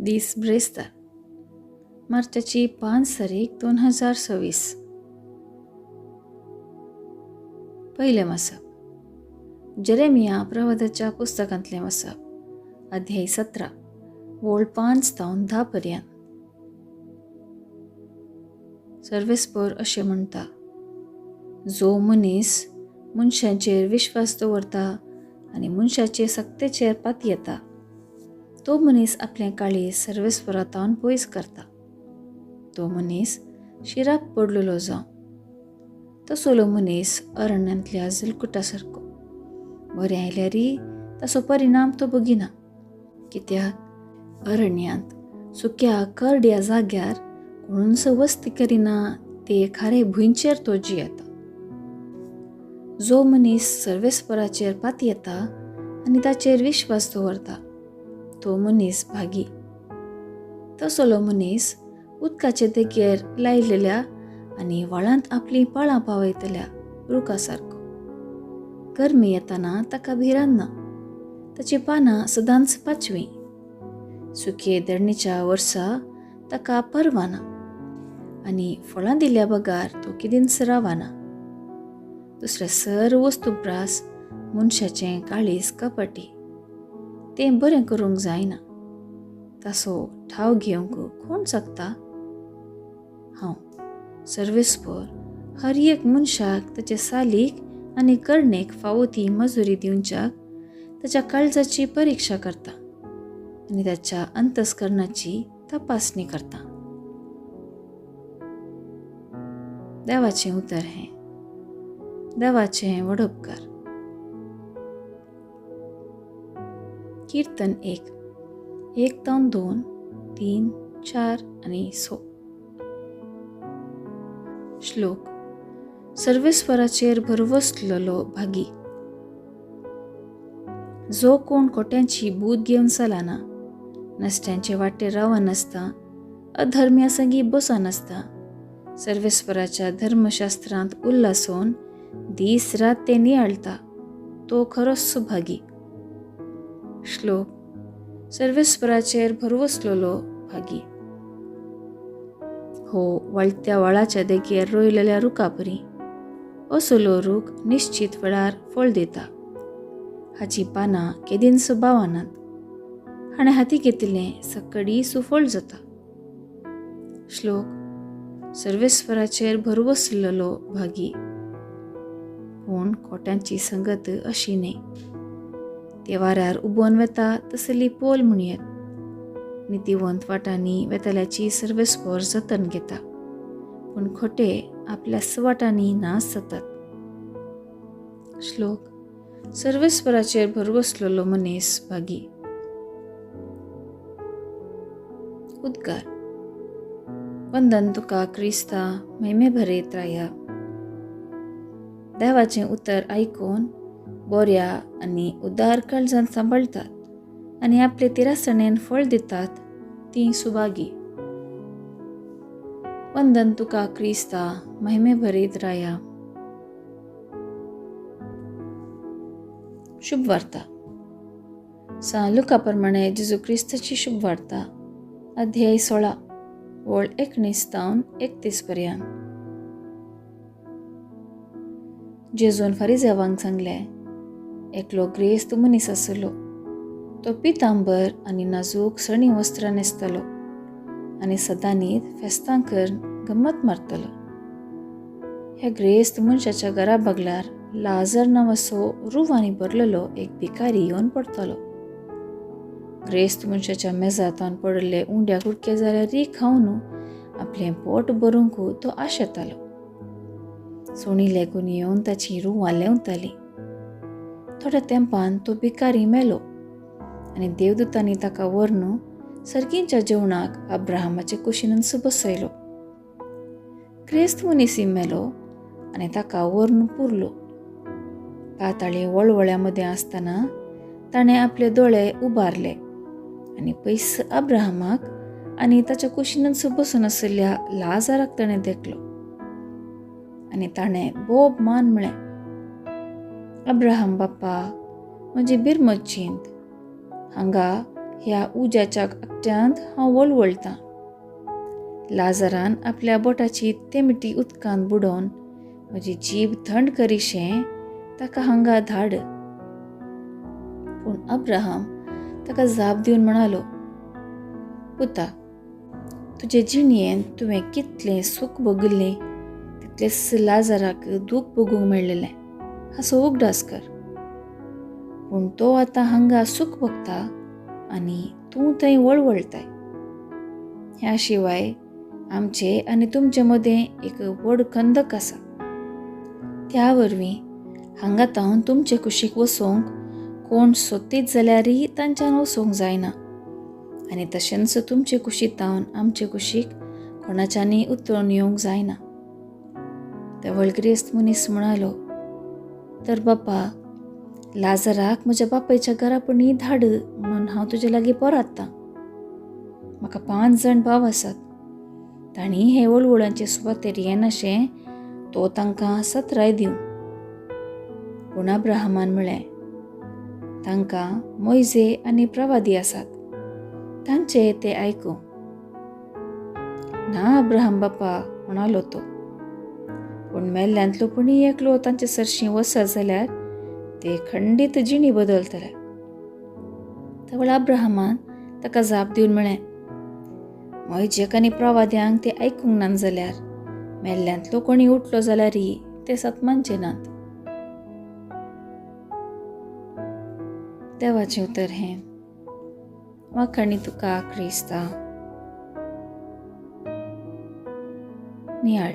दीस ब्रेस्तार, मार्चाची 5 तारीख 2026. पयलें वाचप जेरेमिया प्रवादाच्या पुस्तकांतलें वाचप, अध्याय 17, वोळ 5 तावन 10 पर्यंत. सर्वेस्पर अशें म्हणटा, जो मनीस मनशांचेर विश्वास दवरता आनी मनशाचे सक्तेचेर पातयेता तो मनीस आपलें काळीज सर्वेस्परा तावन पयस करता. तो मनीस शिराप पडलेलो जावं. तसलो मनीस अरण्यांतल्या जलकुटा सारको, बरें आयल्यारय ताचो परिणाम तो बगिना, कित्याक अरण्यांत सुक्या करड्या जाग्यार कोणूच वस्ती करिना ते खारे भुंयचेर तो जियेता. जो मनीस सर्वेस्पराचेर पातयेता आनी ताचेर विश्वास दवरता तो मनीस भागी. तसलो मनीस उदकाचे देगेर लायलेल्या आनी व्हाळांत आपलीं पाळां पावयतल्या रुखा सारको. गरमी येतना ताका भिरांत ना, ताचीं पानां सदांच पाचवीं. सुके धरणीच्या वर्सा ताका पर्वा ना आनी फळां दिल्या बगार तो कितेंच रावना. दुसऱ्या सर्व वस्तू प्रास मनशाचें काळीज कपटी, तें बरें करूंक जायना. ताचो ठाव घेवंक कोण शकता? हांव सर्वेस्पर हर एक मनशाक ताचे सालीक आनी करणेक फावो ती मजुरी दिवच्याक ताच्या काळजाची परिक्षा करता आनी ताच्या अंतस्करणाची तपासणी करता. देवाचें उतर हें, देवाचें वडोपकार. कीर्तन 1, 1 तावन 2, 3, 4 आनी 6. श्लोक सर्वेस्पराचेर भरवसलेलो भागी. जो कोण खोट्यांची बूद घेवन चलना, नसत्यांचे वाटेर रावनासता, अधर्म्या संगी बसनासता, सर्वेस्पराच्या धर्मशास्त्रांत उल्लासून दीस रात ते नियाळटा तो खरोच भागी. श्लोक सर्वेस्पराचेर भरवसलेलो भागी. हो वळत्या व्हाळाच्या देगेर रोयलेल्या रुखापरी असलो रूख निश्चित वेळार फळ दिता. हाचीं पानां केदींच बावनात. हाणें हाती घेतिल्लें सकडी सुफळ जाता. श्लोक सर्वेस्पराचेर भरवसलेलो भागी. पूण खोट्यांची संगत अशी न्हय, ते वाऱ्यार उबोन वेता तसली पोल म्हणयेत. नितीवंत वाटांनी वेतल्याची सर्वेस्पर जतन घेता, पूण खोटे आपल्या वाटांनी नाश जातात. श्लोक सर्वेस्पराचेर भरवसलेलो मनीस भागी. उद्गार वंदन तुका क्रिस्ता महिमे भरीत राया. देवाचें उतर आयकून बोऱ्या आनी उदार काळजान सांबाळटात आनी आपले तिरासणेन फळ दितात तीं सुभागी. वंदन तुका क्रिस्ता महिमे भरीत राया. शुभवार्ता सा लुका प्रमाणे जेजू क्रिस्ताची शुभवार्ता, अध्याय 16, वळ 19 तावन 31 पर्यंत. जेजून फारिजेवांक सांगलें, एकलो ग्रेस्त मनीस आसलो, तो पितांबर आनी नाजूक सणी वस्त्रां न्हेसतालो आनी सदांनीत फेस्तां करून गम्मत मारतालो. ह्या ग्रेस्त मनशाच्या घरा बगलार लाजर नांवाचो रुवांनी भरलेलो एक भिकारी येवन पडतालो. ग्रेस्त मनशाच्या मेजांत पडिल्ले उंड्या कुडके जाल्यार खावन आपलें पोट भरूंक तो आशेतालो. सुणी लेगून येवन ताची रुवां लेंवताली. थोड्या तेंपान तो भिकारी मेलो आनी देवदूतांनी ताका व्हरून सर्गींच्या जेवणाक अब्राहमाचे कुशीनच बसयलो. क्रिस्त मनीसी मेलो आनी ताका व्हरून पुरलो. पाताळी वळवळ्या मदें आसतना ताणें आपले दोळे उबारले आनी पयस अब्राहमाक आनी ताच्या कुशीनच बसून आशिल्ल्या लाजाराक ताणें देखलो आनी ताणें बोब मान म्हळें, अब्राहम बाप्पा, म्हजी बिरमत चिंत, हांगा ह्या उज्याच्या आकट्यांत हांव वळवळटां. लाजरान आपल्या बोटाची तेमटी उदकांत बुडोवन म्हजी जीब थंड करीशें ताका हांगा धाड. पूण अब्राहम ताका जाप दिवन म्हणालो, पुता, तुजे जिणयेन तुवें कितलें सूख भोगिल्लें तितलेंच लाजराक दूख भोगूंक मेळिल्लें हाचो उगडास कर. पूण तो आतां हांगा सूख भोगता आनी तूं थंय वळवळताय. ह्या शिवाय आमचे आनी तुमचे मदें एक व्हड खंदक आसा. त्या वरवीं हांगा तावन तुमचे कुशीक वचोंक कोण सोदीत जाल्यारय तांच्यान वचोंक जायना आनी तशेंच तुमचे कुशीक तावन आमचे कुशीक कोणाच्यानी उतरून येवंक जायना. तवळ ग्रेस्त मनीस म्हणालो, तर बापा, लाजराक म्हज्या बापायच्या घरा पणी धाड म्हणून हांव तुजे लागीं परततां. म्हाका 5 जाण भाव आसात. तांणी हे वळवळांचे सुवातेर येनाशें तो तांकां सत्राय दिवं. पूण अब्राहमान म्हळें, तांकां मोयजे आनी प्रवादी आसात, तांचे ते आयकूं. ना अब्राहम बापा, म्हणालो तो, पूण मेल्ल्यांतलो पुणी एकलो तांचे सरशीं वचत जाल्यार ते खंडीत जिणी बदलतले. तवळ अब्राहमान ताका जाप दिवन म्हळें, मोयजेक आनी प्रवाद्यांक ते आयकूंक ना जाल्यार मेल्ल्यांतलो कोणी उठलो जाल्यारय ते सतमानचे नात. देवाचें उतर हें. वाखाणी तुका क्रिस्ता. नियाळ.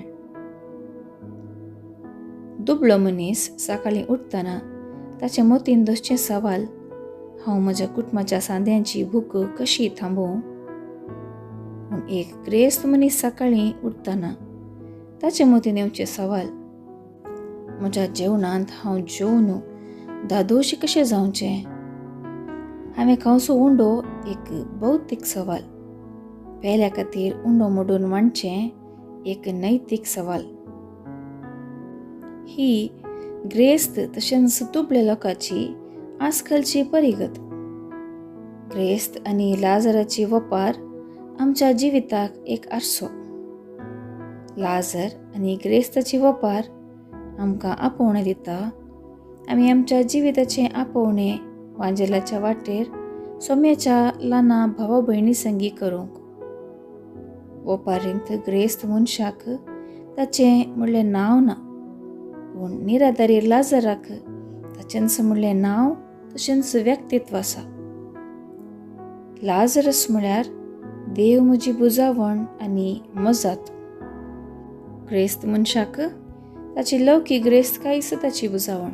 दुबळो मनीस सकाळीं उठतना ताचे मतीन दसचें सवाल, हांव म्हज्या कुटुंबाच्या सांद्यांची भूक कशी थांबोवं? पूण एक ग्रेस्त मनीस सकाळीं उठतना ताचे मतीन येवचें सवाल, म्हज्या जेवणांत हांव जेवन दादोशी कशें जावचें? हांवें खावचो उंडो एक भौतीक सवाल, पेल्या खातीर उंडो मोडून वांटचें एक नैतीक सवाल. ही ग्रेस्त तशेंच दुबळे लोकांची आजकालची परिगत. ग्रेस्त आनी लाजराची वपार आमच्या जिविताक एक आरसो. लाजर आनी ग्रेस्ताची वपार आमकां आपोवणें दिता. आमी आमच्या जिविताचें आपोवणें वांजेलाच्या वाटेर सोम्याच्या ल्हाना भावा भयणी संगी करूंक. वपारींत ग्रेस्त मनशाक ताचें म्हणलें नांव ना, पूण निराधारी लाजराक ताचेंच म्हणलें नांव तशेंच व्यक्तित्व आसा. लाजरस म्हळ्यार देव म्हजी बुजावण आनी मजात. ग्रेस्त मनशाक ताची लौकीक ग्रेस्तकाय ताची बुजावण.